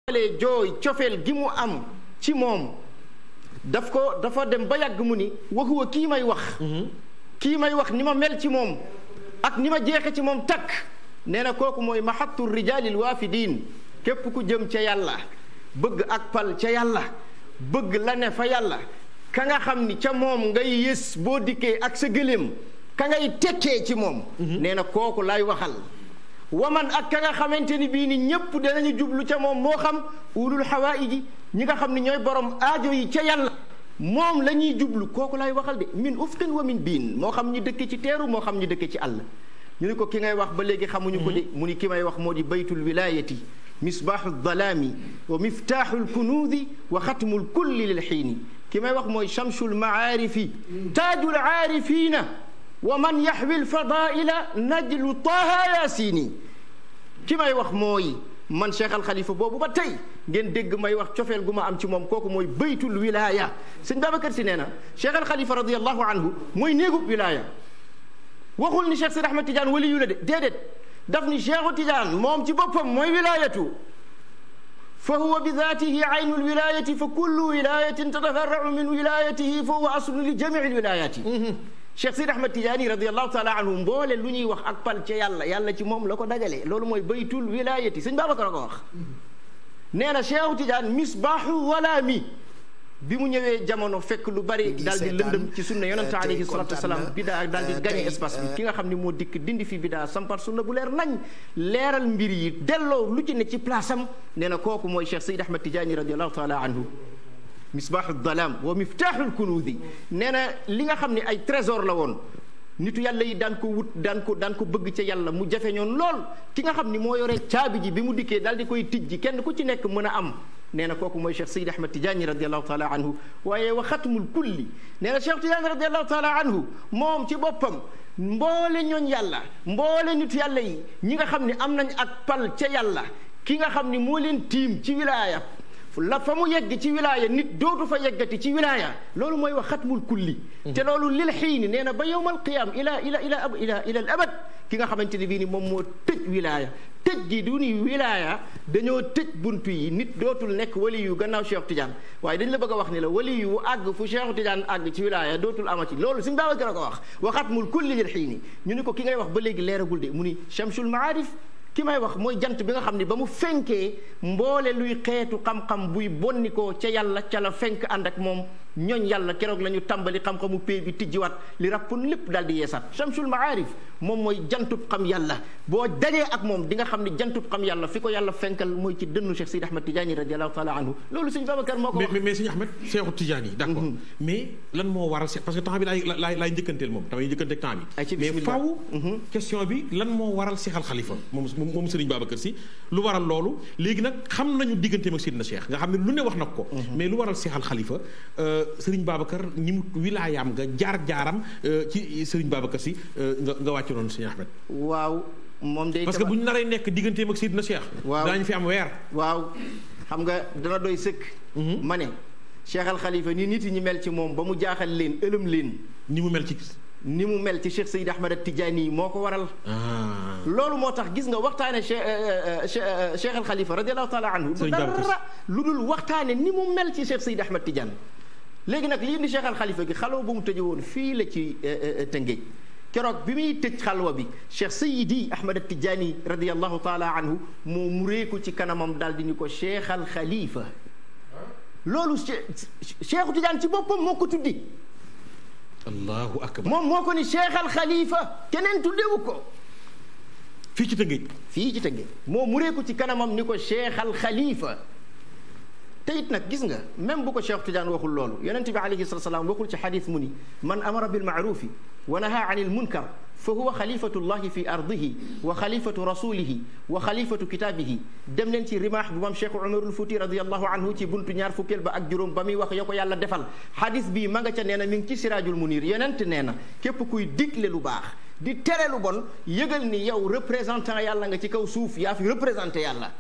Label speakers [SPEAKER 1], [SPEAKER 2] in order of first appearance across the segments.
[SPEAKER 1] tàmbalee jooy cofeel gi mu am ci moom dafa dem ba yàgg mu ni waxuwa kii may wax ni ma mel ci moom ak ni ma jeexe ci moom takk nee na kooku mooy mahattu rijaalil waafidiin képp ku jëm ca yàlla bëgg ak pal ca yàlla bëgg la ne fa yàlla ka nga xam ni ca moom ngay yës boo dikkee ak sa gëléem ka ngay tekkee ci moom nee na kooku lay waxal waman ak ka nga xamante ni bii ni ñépp danañu jublu ca moom moo xam ulul xawaayiji ñi nga xam ni ñooy borom aajo yi ca yàlla moom la ñuy jublu kooku lay waxal de min ufqin wa min biin moo xam ñi dëkke ci teeru moo xam ñi dëkke ci àll ñu ni ko ki ngay wax ba léegi xamuñu ko de mu ni ki may wax moo di baytul wilayati misbaaxu dalaami wa miftaaxu lkunuudi wa xatmu lkulli lil xiini ki may wax mooy chamsul maarifi taajul aarifiina wa man yaxwi lfadaila najlu taha yaasini ki may wax mooy man Cheikh Al Khalifa boobu ba tey ngeen dégg may wax cofeel gu ma am ci moom kooku mooy baytul wilaya sëñ Babacar Si nee na Cheikh Al Khalifa radiallahu anhu mooy néegub wilaya waxul ni Cheikh Sidi Ahmed Tidiane wali yu la de déedéet daf ni Cheikhu Tidiane moom ci boppam mooy wilayatu fa huwa bi daatihi aynu lwilayati fa kullu wilayatin tatafarrau min wilayatihi fa huwa aslu li jamii lwilayati Cheikh Sidi Ahmed Tidiane radiallahu taala anhu mboole lu ñuy wax ak pal ca yàlla ci moom la ko dajale loolu mooy baytul wilayati sëñ Babacar a ko wax nee na Cheikhu Tidiane misbaaxu walaami bi mu ñëwee jamono fekk lu bari daal di lëndëm ci sunna yonente alayhi salatu wasalaam bidaa daal di gagné espace bi ki nga xam ne moo dikk dindi fi bidaa sampar sunna bu leer nañ leeral mbir yi delloo lu ci ne ci place am nee na kooku mooy Cheikh Sidi Ahmed Tidiane radiallahu taala anhu misbaaxu dalaam wa miftaaxul kunuudi nee na li nga xam ne ay trésor la woon nitu yàlla yi daan ko wut daan ko bëgg ca yàlla mu jafe ñoon lool ki nga xam ni moo yore caabi ji bi mu dikkee daal di koy tijji kenn ku ci nekk mën a am nee na kooku mooy Cheikh Seydi Ahmed Tidiane radiallahu taala anhu waaye wa xatmul kulli nee na Cheikh Tidiane radiallahu taala anhu moom ci boppam mboole ñooñ yàlla mboole nitu yàlla yi ñi nga xam ne am nañ ak pal ca yàlla ki nga xam ni moo leen tiim ci wilaaya la fa mu yegg ci wilaaya nit dootu fa yeggati ci wilaaya loolu mooy wax xatmul kulli te loolu lil xiini nee na ba yowmal qiyaam ila al abad ki nga xamante ne bii ni moom moo tëj wilaaya tëj gi du ni wilaaya dañoo tëj buntu yi nit dootul nekk wali yu gannaaw Cheikh Tidiane waaye dañ la bëgg a wax ni la wali yu àgg fu Cheikh Tidiane àgg ci wilaaya dootul amati loolu suñu baawa gën a ko wax wa xatmul kulli lil xiini ñu ni ko ki ngay wax ba léegi leeragul de mu ni chamsul maarif ki may wax mooy jant bi nga xam ne ba mu fenkee mboole luy xeetu xam-xam buy bonnikoo ca yàlla ca la fenk ànd ak moom ñooñ yàlla keroog la ñu tàmbali xam-xamu pay bi tijjiwaat li rappun lépp daal di yeesaat chamsul maarif moom mooy jantub xam yàlla boo dajee ak moom di nga xam ne jantub xam yàlla fi ko yàlla fenkal mooy ci dënnu Cheikh Sidi Ahmed Tidiane radiallahu taala anhu loolu sëñ Babacar moo ko wax
[SPEAKER 2] mais sëñ Ahmed Cheikhu Tidiane yi d'accord mais lan moo waral parce que temps bi laay njëkkanteel moom damay njëkkanteeg temps bi mais faaw question bi lan moo waral Cheikh Al Khalifa moom Serigne Babacar Sy lu waral loolu léegi nag xam nañu digganteem ak Sidna Cheikh nga xam ne lu ne wax na ko mais lu waral Cheikh Al Khalifa Serigne Babacar ñi mu wilaayaam nga jaar-jaaram ci Serigne Babacar Sy nga wàcc noonu Serigne Ahmed
[SPEAKER 1] waaw moom day
[SPEAKER 2] parce que bu ñu naree nekk digganteem ak Sidna Cheikh daañu fi am weer
[SPEAKER 1] waaw xam nga dana doy sëkk ma ne Cheikh Al Khalifa ni nit ñi mel ci moom ba mu jaaxal leen ëlëm leen
[SPEAKER 2] ni mu mel ci
[SPEAKER 1] Cheikh Seydi Ahmed Tidiane yi moo ko waral loolu moo tax gis nga waxtaane Cheikh Al Khalifa radiallahu taala anhu du dara lu dul waxtaane ni mu mel ci Cheikh Seydi Ahmed Tidiane léegi nag li indi Cheikh Al Khalifa gi xalwa bu mu tëje woon fii la ci Tëngéej keroog bi muy tëj xalwa bi Cheikh Seydi Ahmed Tidiane radiallahu taala anhu moo mureeku ci kanamam daal di ni ko Cheikh Al Khalifa loolu Cheikh Tidiane ci boppam moo ko tuddi
[SPEAKER 2] allahu akbar
[SPEAKER 1] moom moo ko ni Cheikh Al Khalifa keneen tuddewu ko
[SPEAKER 2] fii ci Tëngéej
[SPEAKER 1] moo mureeku ci kanamam ni ko Cheikh Al Khalifa te it nag gis nga même bu ko Cheikh Tidiane waxul loolu yonente bi alayhi salatu salaam waxul ci xadis mu ni man amara bil maarufi wa naha anil munkar fa huwa xalifatu llahi fi ardihi wa xalifatu rasulihi wa xalifatu kitaabihi dem leen ci rimaax bu maam Cheikh Umarul Fuuti radiallahu anhu ci buntu ñaar fukkeel ba ak juróom ba muy wax yo ko yàlla defal xadis bii ma nga ca nee na mi ngi ci siraajul munir yonent nee na képp kuy digle lu baax di tere lu bon yëgal ni yow représentant yàlla nga ci kaw suuf yaa fi représenté yàlla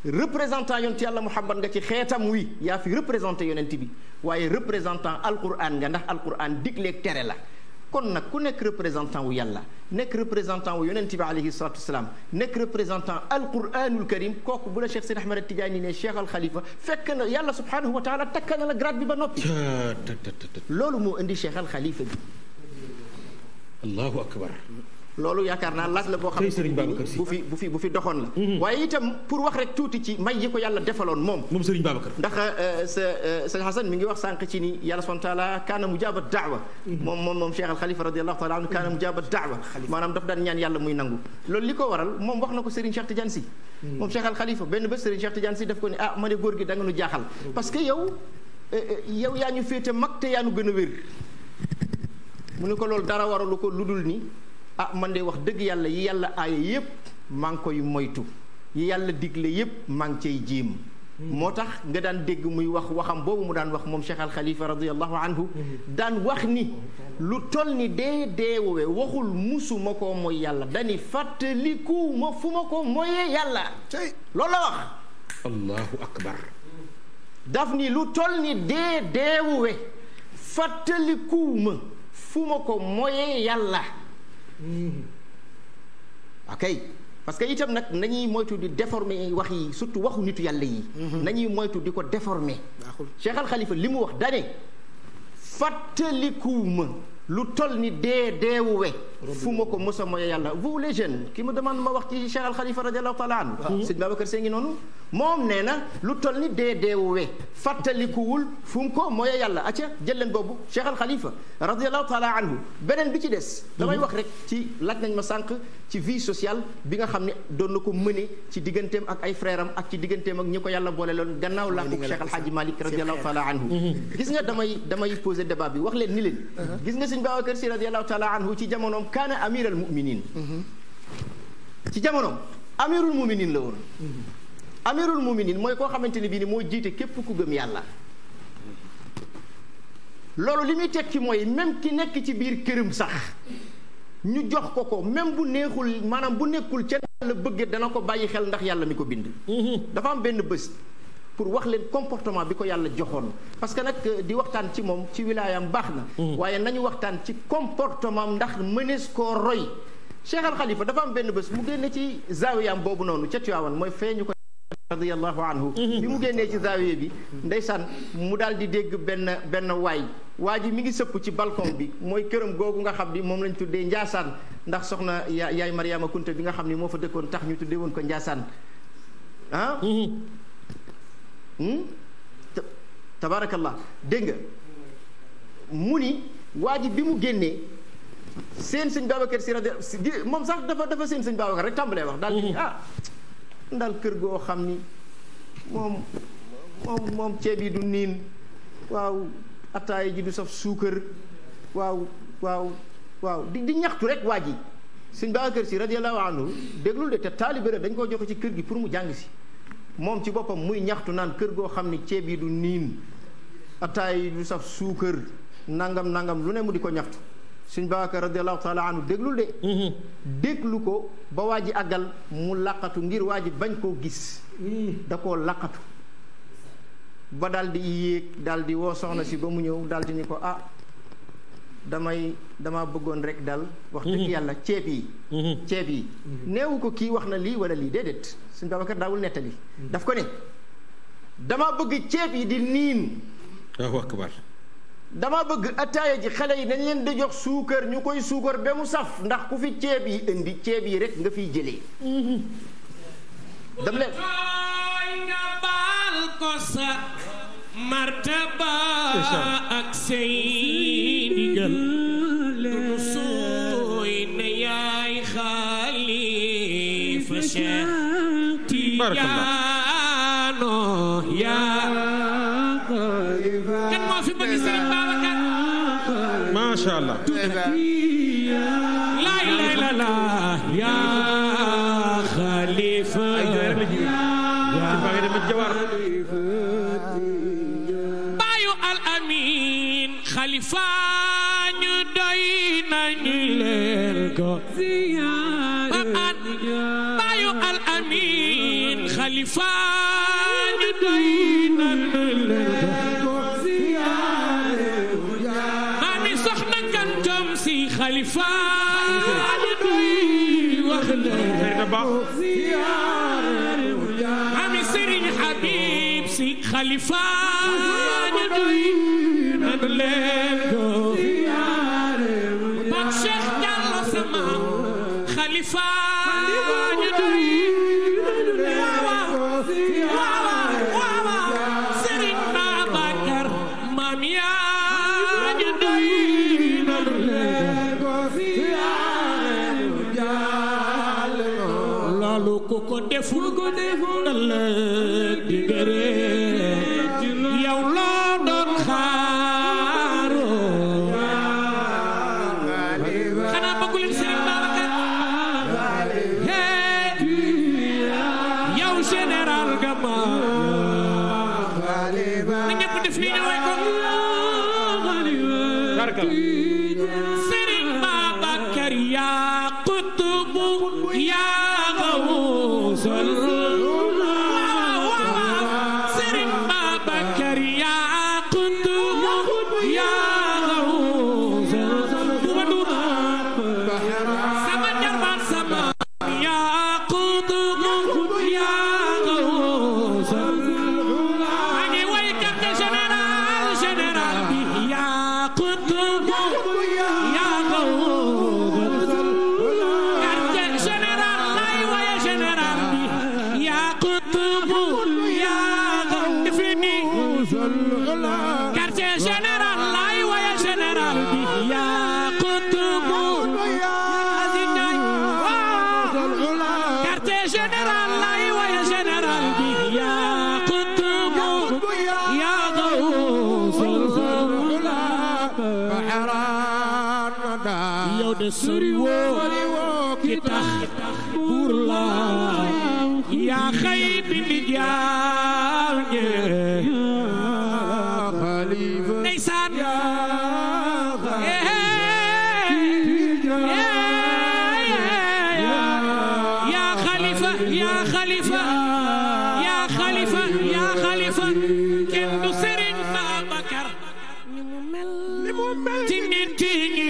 [SPEAKER 1] représentant yonent yàlla Muhammad nga ci xeetam wi yaa fi représenté yonent bi waaye représentant alquran nga ndax alquran digleeg tere la kon nag ku nekk représentant wu yàlla nekk représentant wu yonent bi alayhi salatu wasalaam nekk représentant alquranul karim kooku bu la Cheikh Sidi Ahmed Tidiane ne Cheikh al Khalifa fekk na yàlla subhanahu wa taala takka na la grade bi ba noppi loolu moo indi Cheikh al Khalifa bi
[SPEAKER 2] allahu akbar
[SPEAKER 1] loolu yaakaar naa laaj la boo xam ne bu fi doxoon la waaye itam pour wax rek tuuti ci may yi ko yàlla defaloon moom Serigne Babacar ndax sëñ Hassan mi ngi wax sànq ci ni yàlla subhanahu wa taala kaana mujaaba daawa moom Cheikh al Khalifa radiyallahu taala anhu kaana mujaaba daawa maanaam daf daan ñaan yàlla muy nangu loolu li ko waral moom wax na ko Serigne Cheikh Tidiane Sy moom Cheikh al Khalifa benn bés Serigne Cheikh Tidiane Sy daf ko ne ma ne góor gi da nga nu jaaxal parce que yow yaa ñu féete mag te yaa nu gën a wér mu ne ko loolu dara waralu ko lu dul ni man de wax dëgg yàlla yi yàlla aaye yépp maa ngi koy moytu yi yàlla digle yépp maa ngi cay jéem moo tax nga daan dégg muy wax waxam boobu mu daan wax moom Cheikh al Khalifa radiyallahu anhu daan wax ni lu toll ni deewowe waxul musuma koo mooy yàlla dani fàttaliku ma fu ma ko mooyee yàlla loolu la wax
[SPEAKER 2] allahu akbar
[SPEAKER 1] daf ni lu toll ni deewowe fàttaliku ma fu ma ko mooyee yàlla ok parce que itam nag nañuy moytu di déformer wax yi surtout waxu nitu yàlla yi nañuy moytu di ko déformer Cheikh al Khalifa li mu wax dane fàttalikuwuma lu toll ni deewuwe fu ma ko mos a mooy yàlla vous les jeunes qui me demande ma wax ci Cheikh al Khalifa radiallahu taala anhu sëñ Babacar Sy ngi noonu moom nee na lu toll ni deewuwe fàttalikuwul fu mu ko mooy yàlla acca jël leen boobu Cheikh al Khalifa radiallahu taala anhu beneen bi ci des damay wax rek ci laaj nañ ma sànq ci vie sociale bi nga xam ne doon na ko mëne ci digganteem ak ay frère am ak ci digganteem ak ñi ko yàlla boole loon gannaaw làqu Cheikh al Hadji Malick radiallahu taala anhu gis nga damay poser débat bi wax leen ni leen gis nga sëñ Babacar Sy radiallahu taala anhu ci jamonoom kaana amiral muminin ci jamonoom amirul muminin la woon amirul muminin mooy koo xamante ne bii ni moo jiite képp ku gëm yàlla loolu li muy tekki mooy même ki nekk ci biir këram sax ñu jox ko même bu neexul maanaam bu nekkul ca la bëgge dana ko bàyyi xel ndax yàlla mi ko bind dafa am benn bés pour wax leen comportement bi ko yàlla joxoon parce que nag di waxtaan ci moom ci wilaayam baax na waaye nañu waxtaan ci comportement ndax mënees koo roy Cheikh al Khalifa dafa am benn bés mu génne ci zaawiyam boobu noonu ca Tiwaawan mooy feeñu ko radiyallahu anhu bi mu génnee ci zaawiya bi ndeysaan mu daal di dégg benn waa ji mi ngi sëpp ci balcon bi mooy këram googu nga xam ni moom lañ tuddee Njaasaan ndax soxna yaay Mariama Kunta bi nga xam ni moo fa dëkkoon tax ñu tuddee woon ko Njaasaan tabaarakallah dégg nga mu ni waa ji bi mu génnee seen sëñ Babacar Sy moom sax dafa seen sëñ Babacar rek tàmbalee wax daal di daal kër goo xam ni moom ceeb yi du niin waaw ataaya ji du saf suukar waaw di ñaxtu rek waa ji sëñ Babacar Sy radiyallahu anhu déglul de te taalibe la dañ koo joxe ci kër gi pour mu jàng si moom ci boppam muy ñaxtu naan kër goo xam ni ceeb yi du niin ataaya yi du saf suukar nangam lu ne mu di ko ñaxtu sëñ Babacar radiallahu taala anhu déglul de déglu ko ba waa ji àggal mu laqatu ngir waa ji bañ koo gis da koo laqatu ba daal di yéeg daal di woo soxna si ba mu ñëw daal di ni ko dama bëggoon rek daal wax dëgg yàlla ceeb yi neewu ko kii wax na lii wala lii déedéet sëñ Babacar daawul nettali daf ko ne dama bëgg ceeb yi di niin dama bëgg ataaya ji xale yi dañ leen di jox suukar ñu koy suukar ba mu saf ndax ku fi ceeb yi indi ceeb yi rek nga fiy jëlee dam leen
[SPEAKER 3] nga baal ko sa martaba ak say ndigal du sooy ne yaay xalifa Cheikh Tidiane kan moo fi bëgg Serigne Babacar
[SPEAKER 2] masha Allah
[SPEAKER 3] la ilaha illallah ya khalifa bayu al amin khalifa ñu doy nañu leen ko bayu al amin khalifa ñu doy nañu leen ko mami soxna Kantom si xalifa ñu doy wax la ami Serigne Habib si xalifa ñu doy nan leen ko Pape Cheikh Diallo sama xalifa ñu doy Serigne Babacar maam yaa ñu doy nan leen ko loolu ku ko deful ëllëg di gëree yow loo doon xaaroo xanaa bëggul Serigne Babacar yow général Gama na ñëpp def nii ñu way ko Serigne Babacar yaa qutubu yaa gawsal Serigne Babacar yaa qutubu yaa gawsal Bouba Ndour sama jarbaat sama yaa qutubu yaa gawsal ani way quartier général bi yaa qutubu yaa gawsal quartier général lay way général bi yaa qutubu yaa gawsal defini quartier général lay way général bi yaa qutubu quartier général lay way général bi yaa qutubu yaa gawsal yow de sori woo ki tax pour la yaa xëy bi di jaar ndeysaan yaa xalifa yaa xalifa yaa xalifa yaa xalifa kenn du Serigne Babacar ni mu mel ci nit ñi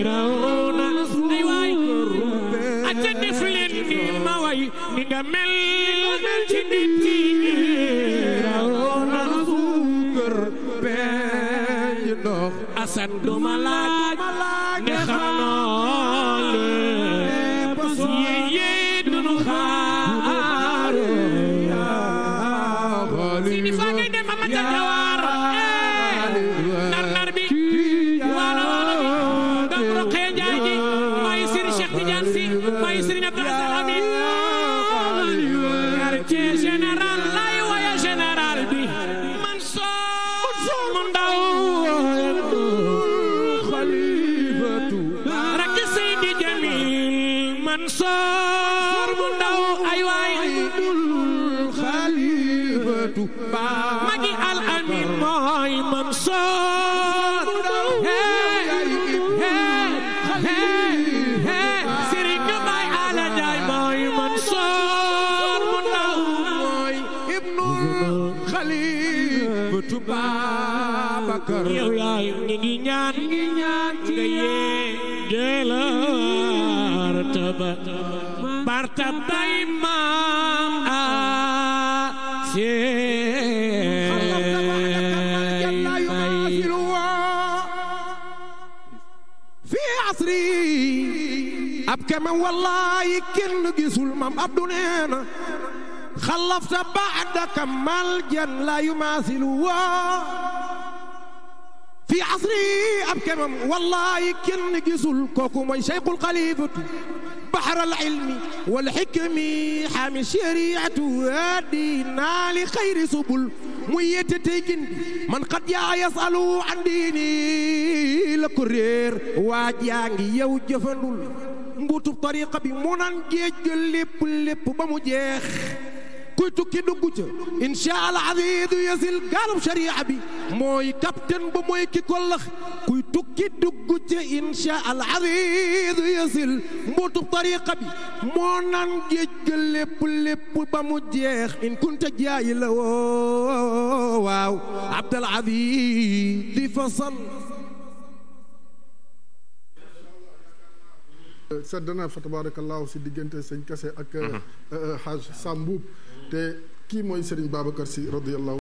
[SPEAKER 3] raw na ay waay aca def leen ni ma way ni nga mel ci nit ñi raw na suukar peñ ndox asan duma laaj ne xam noole yee dunu xaar si di fa ngay dem ma jawar nar bi wala bi dam roqee jaay ji may Serigne Cheikh Tidiane Sy may Serigne Abdou Aziz Amin quartier général lay waya général bi man soo mu ndaw xalifatu rakk Seydi Jamil man soor mu ndaw ay waay xalifatu magi Al Amin mooy man soor Serigne Baye Ala Njaay mooy man soor mu ndaw mooy ibnul xalifatu Babacar yow yaay ñi ngi ñaan nga yee jëlar taba barta bay maam a
[SPEAKER 4] ab keme wallahi kenn gisul mam abdu neena xalafta ba'daka maljan la yumasilu wa fi asri ab keme wallahi kenn gisul kooku mooy cheikhul xalifatu بحر العلم والحكم حامي الشريعة هادينا لخير سبل ميتتيجن من قد يسأل عن ديني لكرير واجاني يو جفنول مبوتو بطريقة بمونان جيجل لب بمجيخ kuy tukki dugg ca insha Allah azidu yasil gaalub sharia bi mooy capitaine ba mooy ki ko lax kuy tukki dugg ca insha Allah azidu yasil mbutub tariqa bi moo naan géej ga lépp ba mu jeex in kunta jaayi la woo waaw Abdul Aziz di fasal
[SPEAKER 5] sedd na fa tabarakallahu si diggante sëñ Kase ak Haj Samboub te kii mooy Serigne Babacar Sy radiyallahu